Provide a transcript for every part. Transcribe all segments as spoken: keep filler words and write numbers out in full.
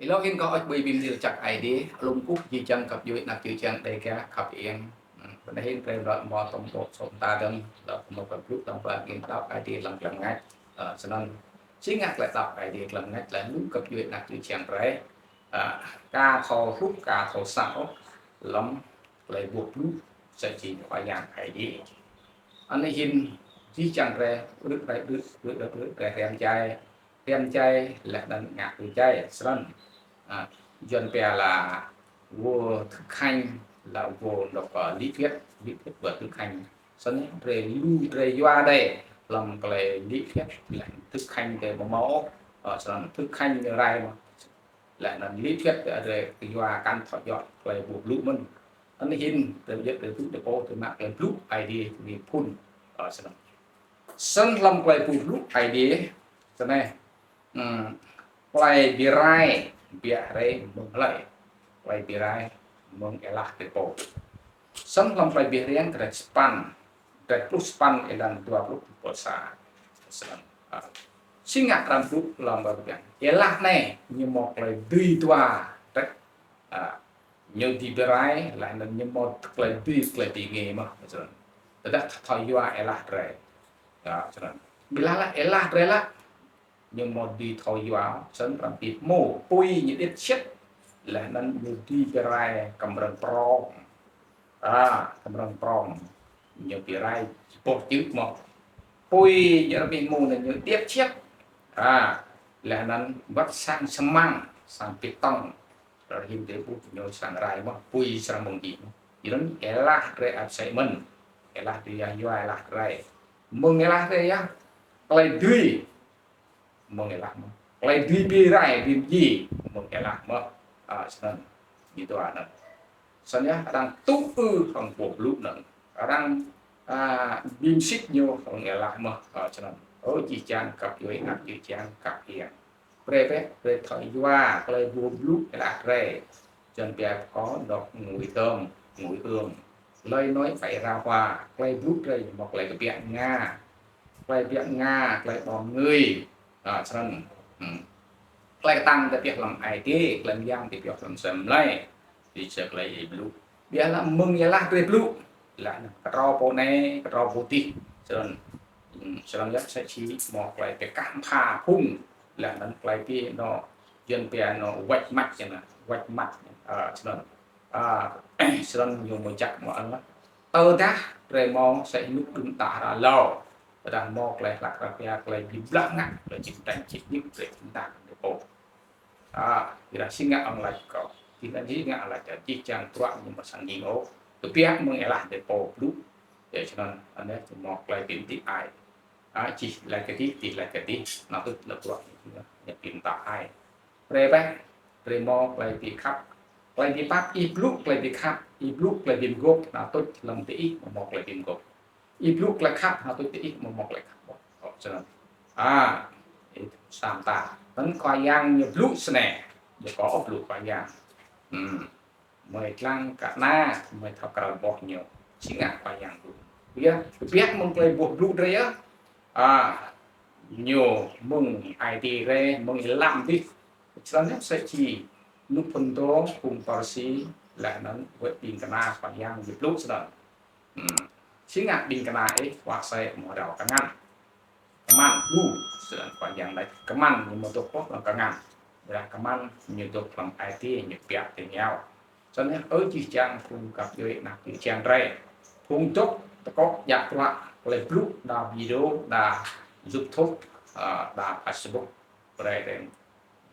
Êlâo hĭn kâo ăt ƀuh bi mni lač jăk Aê Diê, hlăm kkuh jih jang găp djuê anak čư̆ čhiăng Dega khăp iêng. Hmm, ƀiădah hĭn drei lŏ mâo tŏm tŏ sŏ mta dơ̆ng, lŏ mâo kơ blŭ dơ̆ng ba ngĭn đăo Aê Diê hlăm klei mngač. Ơ, snăn, si ngă klei đăo Aê Diê hlăm klei mngač leh lu găp djuê anak čư̆ čhiăng drei. Ơ, ka thâo hluh, ka thâo săng ôh, hlăm klei boh blŭ, sa čĭ Khua Yang Aê Diê. Anei hĭn, jih jang drei, ƀrư̆ drei, ƀrư̆, ƀrư̆ drei, ƀrư̆ drei hriăm čai, hriăm čai, leh anăn ngă tui čai, snăn. Ơ, Yuăn pia là vô thực hành là vô độc, ơ, lý thuyết, lý thuyết vô thực hành. Snăn drei lu drei yua đei, hlăm klei lý thuyết, leh thực hành drei mâo mâo, ơ, snăn thực hành ñu rai mơh. Leh anăn lý thuyết drei yua kăn thâo djŏ klei boh blŭ mơ̆n. Anei hĭn, drei yơh drei blŭ, drei pô, drei mă klei blŭ Aê Diê ñu phŭn, ơ, snăn. Snăn hlăm klei boh blŭ Aê Diê, snei, hmm, klei bi rai, ƀiă rai mơ̆ng hlei. Klei bi rai mơ̆ng êlah drei pô. Snăn hlăm Klei Bi Hriêng kdrêč sa păn, kdrêč pluh sa păn êlan dua pluh pluh sa. Snăn. Ơ, si ngă arăng blŭ hlăm Klei Bi Hriêng. Êlah anei, ñu mâo klei dưi dua, kdrêč, ơ, ñu dưi bi rai, leh anăn ñu mâo klei dưi, klei bi ngê mơh, snăn. Tơdah thâo yua êlah drei. Ơ, snăn. Ƀiădah leh êlah drei leh, ñu mâo dưi thâo yua, snăn arăng bi mâo, pui ñu điêt sĭt, leh anăn ñu dưi bi rai kmrơ̆ng prŏng. Ơ, kmrơ̆ng prŏng, ñu bi rai boh čư̆ mơh. Pui ñu arăng bi mâo anăn ñu điêt sĭt. Ơ, leh anăn wăt sang smăng, sang bê tông, arăng hĭn drei ƀuh ñu srăng rai mơh, pui srăng mơ̆ng dih mơh. Yua anăn êlah drei ăt sĭt mơ̆n, êlah drei yơh yua êlah drei. Mơ̆ng êlah drei yơh, klei dưi, mơ̆ng êlah mơh. Klei dưi bi rai, bi mdjiê, mơ̆ng êlah mơh. Ơ, snăn. Ñu dua anăn. Snăn yơh, arăng tŭ ư hŏng boh blŭ anăn. Arăng, ơ, bi msĭt ñu hŏng êlah mơh. Ơ, snăn. Ơ, jih jang găp djuê anak čư̆ čhiăng khăp iêng. Brei bĕ, brei thâo yua klei boh blŭ êlah drei. Čiăng bi pô dôk ngui dơ̆ng, ngui ương. Lời nói phải ra hoa, klei blŭ drei mâo klei kbiă mnga. Klei kbiă mnga, klei đom ngui. Ơ, snăn. Hmm. Klei ktang drei pioh hlăm ai tiê, klei myang drei pioh hlăm asei mlei. Ti sa klei ih blŭ. Ƀiădah mơ̆ng êlah drei blŭ. Leh anăn ktrâo pô anei, ktrâo pô dih. Snăn. Hmm, snăn yơh sa čĭ mâo klei bi kah mbha phung. Leh anăn klei bi anăn, Yuăn pia anăn wet mat, snăn. Wet mat. Ơ, snăn. Ơ, snăn ñu mâo jăk mơh anăn. Tơdah drei mâo sa ênuk đưm đă êlâo. Tơdah mâo klei hlăk hră pia klei bi blah ngă, klei jing tanh čĭt nik drei đưm đă drei pô. Ơ, ƀiădah si ngă arăng lač kâo. Ƀiădah si ngă lač jih jang bruă ñu msĕ snăn ôh. Kbiă mơ̆ng êlah drei pô blŭ. Yơh snăn, anei mâo klei bi mdih ai. Ơ, čih lač kơ dih, čih lač kơ dih. Nao tuč leh bruă ñu, ñu bi mdih ai. Brei bĕ, brei mâo klei bi khăp. Klei bi pap, ih blŭ klei bi khăp, ih blŭ klei bi mguôp, nao tuč hlăm diih mâo klei bi mguôp. Ih blŭ klei khăp, nao tuč diih mâo klei khăp. Ơ, snăn. Ơ, ih sa mta. Anăn Khua Yang ñu blŭ snei. Ñu kơ ôh blŭ Khua Yang. Hmm. Mơi dlăng kơ ana, mơi thâo kral boh ñu. Si ngă Khua Yang blŭ. Yơh, kbiă mơ̆ng klei boh blŭ drei yơh. Ơ, ñu mơ̆ng ai tiê drei, mơ̆ng êlam dih. Snăn yơh sa čĭ, ênuk phŭn dô, phung Pharisi, leh anăn wĕ ƀĭng kna Khua Yang ñu blŭ snăn. Hmm. Si ngă ƀĭng kna ih, wah sai mâo rao kngan. Kman, lu, snăn Khua Yang lač kman ñu mâo dôk boh hlăm kngan. Ƀiădah kman ñu dôk hlăm ai tiê ñu kbiă ti êngao. Snăn yơh, ơ jih jang phung găp djuê anak čư̆ čhiăng drei. Phung dôk, tơkŏ, djă bruă, klei blŭ, đa video, đa YouTube, ơ, đa Facebook. Brei drei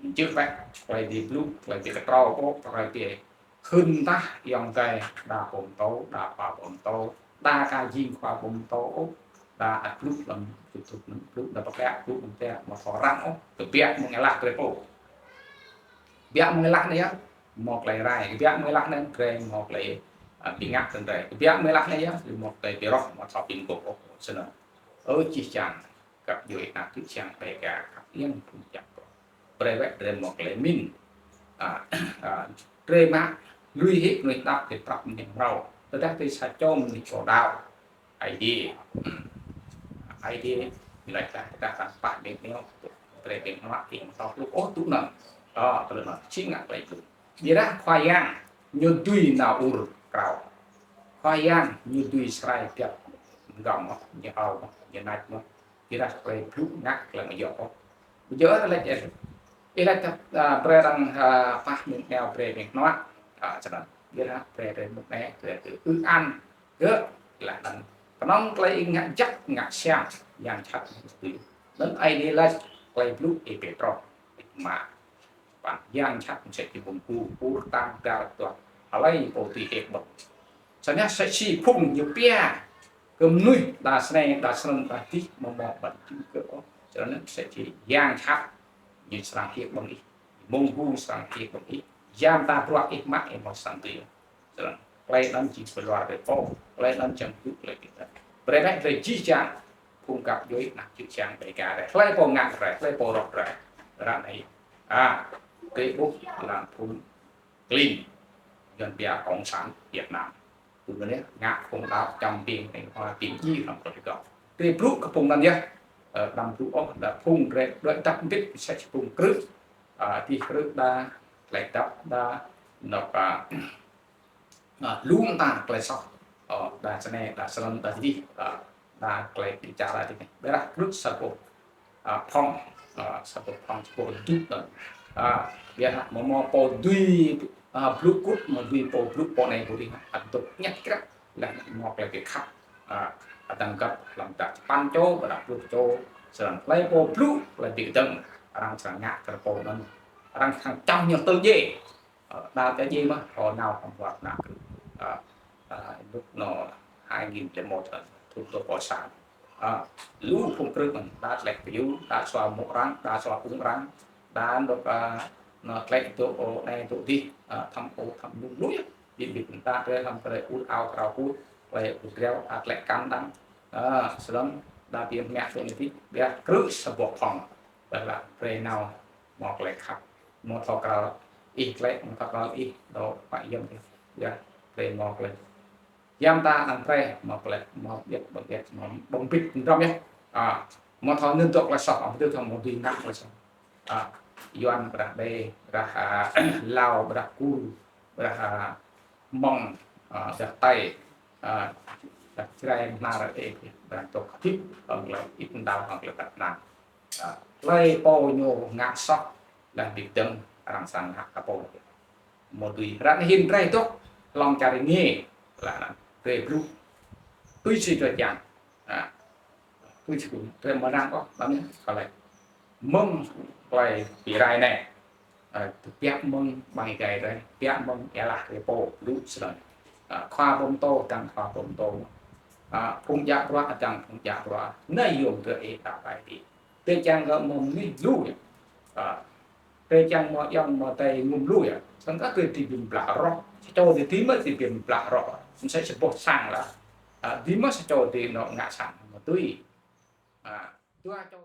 mjưh bĕ, klei bi blŭ, klei bi ktrâo pô, klei bi hưn mdah, ayŏng adei, đa pô mtô, đa khua pô mtô, đa ka jing khua pô mtô ôh, đa ăt blŭ hlăm YouTube anăn, blŭ đa pơkă, blŭ mtê, mâo thâo răng ôh, kbiă mơ̆ng êlah drei pô. Kbiă mơ̆ng êlah anei yơh, mâo klei rai, kbiă mơ̆ng êlah anei, drei mâo klei, ơ, bi ngă kơ drei. Kbiă mơ̆ng êlah anei yơh, mâo klei bi roh, mâo thâo bi mguôp ôh, snăn. Ơ jih jang. Găp djuê anak čư̆ čhiăng Dega khăp iêng phung jăk. Brei wĕ drei mâo klei mĭn. Ơ, ơ, drei mă lui hĕ mnuih đăp ti prăp mnuih mrâo. Tơdah drei sa čô mnuih čô đăo. Aê Diê. Hmm. Aê Diê, ñu lač tơdah, tơdah arăng pah ƀĭng nio, drei ƀĭng nua, ih mtô kluk ôh tŭ anăn. Ơ, tơlơi anăn, či ngă klei blŭ. Ƀiădah Khua Yang ñu dưi nao ur krao. Khua Yang ñu dưi srai biăp mgăm mơh, ñu ao mơh, ñu nač mơh. Ƀiădah klei blŭ ngă klei amâo djŏ ôh. Ƀu djŏ ôh, lač, ih lač, a, brei arăng, a, pah mĭn nao brei mĭn hnuă. A, snăn. Ƀiădah brei, brei mŭt anei, brei, brei ư an. Gơ̆, leh anăn. Knŏng klei ih ngă jăk, ngă siam, Yang jhat ñu dưi. Anăn Aê Diê lač klei blŭ Y-Pêtrôs. Mă. Păn Yang jhat msĕ si ƀơ̆ng gu, pur tang dar tuah. Hlei pô dưi hĕ ƀơ̆ng. Snăn msĕ si phung ñu pia kơ mnuih đa snei, đa snăn, đa dih, amâo mâo ƀăn jŭ kơ ôh. Snăn msĕ si Yang jhat ñu srăng hĕ ƀơ̆ng ih. Ƀơ̆ng gu srăng hĕ ƀơ̆ng ih. Ya mta bruă ih mă ih amâo srăng dưi. Snăn, klei anăn jing bi luar drei pô, klei anăn čiăng tŭ klei kita. Brei bĕ drei jih jang, phung găp djuê, anak čư̆ čhiăng Dêga drei. Hlei pô ngă drei, hlei pô roh drei. Ară anei. A, drei ƀuh hlăm phung klin, Yuăn pia Cộng sản Việt Nam. Tui anăn ngă phung đăo čăm ƀing, ƀing, a, ƀing djiê hlăm klei găp. Drei blŭ kơ phung anăn yơh. Ơ, đăm blŭ ôh, đa phung drei, đuĕ dăp mbĭt, msĕ si phung krư̆. A, dih krư̆ đa, klei dăp đa, anôk, a, a, lu mta klei soh. Ơ, đa snei, đa snăn, đa dih, a, đa klei bičara dih. Ƀiădah krư̆ sa boh, a, phŏng, a, sa boh phŏng, sa boh dŭ, a, ƀiădah amâo mâo pô dưi, a, blŭ kŭt, amâo dưi pô blŭ pô anei pô dih, ăt dôk ñăt krăp, leh amâo mâo klei bi khăp, a, adăng găp hlăm dah čpăn čô, ƀiădah pluh čô, snăn hlei pô blŭ, hlei bi kdơ̆ng, arăng srăng ngă kơ pô anăn, arăng srăng čăm ñu tơl djiê. Ơ, đa tơ djiê mơh, hŏ nao hŏng wăt nao kơ, ơ, ơ, lúc nó hai nghìn lẻ một, ơ, thŭn dua êbâo sa. Ơ, lu phung krư̆ mơh, đa tlĕ piu, đa sua mŭk arăng, đa sua ung arăng, đa dôk, ơ, nó tlĕ dôk, ơ, anei dôk dih, ơ, thăm ô, thăm nung lu yơh. Bi, bi, ta drei hlăm drei ur ao krao ur, klei ur driâo, đa tlĕ kăn đăng. Ơ, snăn, đa bi mă dôk anei dih, ƀiădah krư̆ sa boh phŏng. Ƀiădah drei nao mâo klei khăp. Mâo thâo kral ih klei, mâo thâo kral ih, dôk pă yơ̆ng ih. Ya, drei mâo klei. Ya mta anăn drei, mâo klei, mâo biêt, mâo biêt, mâo ƀơ̆ng bĭt mdrŏng yơh. A, mâo thâo nưn dôk klei soh, amâo dưi thâo mâo dưi ngă klei soh. A, Yuăn ƀiădah Đê, ƀiădah, a, Lao, ƀiădah Kur, ƀiădah, a, Mŏng, a, ƀiădah Tây, a, ƀiădah Jrai, Bhnar, ê, ƀiădah dôk hdĭp, ơ, klei ih mdao, ơ, klei tăp năng. A, hlei pô ñu ngă soh, leh bi kdơ̆ng arăng srăng ngă kơ pô. Amâo dưi ară anei hĭn drei dôk hlŏng čar êngiê, leh anăn drei blŭ. Tui si drei čiăng. A, tui si drei mnang ôh, leh anăn klei. Mơ̆ng klei bi rai anei. A, tơbiă mơ̆ng ƀăng êgei drei, tơbiă mơ̆ng êlah drei pô, blŭ snăn. A, khua pô mtô, dăng khua pô mtô. A, phung djă bruă, dăng phung djă bruă. Anei yuôm drei ih đăo ai ti. Drei čiăng kơ mâo mnuih lu yơh. A, drei čiăng mâo ayŏng mâo adei ngŭm lu yơh. Snăn kơ drei dưi bi blah roh. Sa čô drei dưi mơh dưi bi blah roh. Msĕ sa boh sang lah. A, dưi mơh sa čô drei nao ngă sang mâo tui. A, dua čô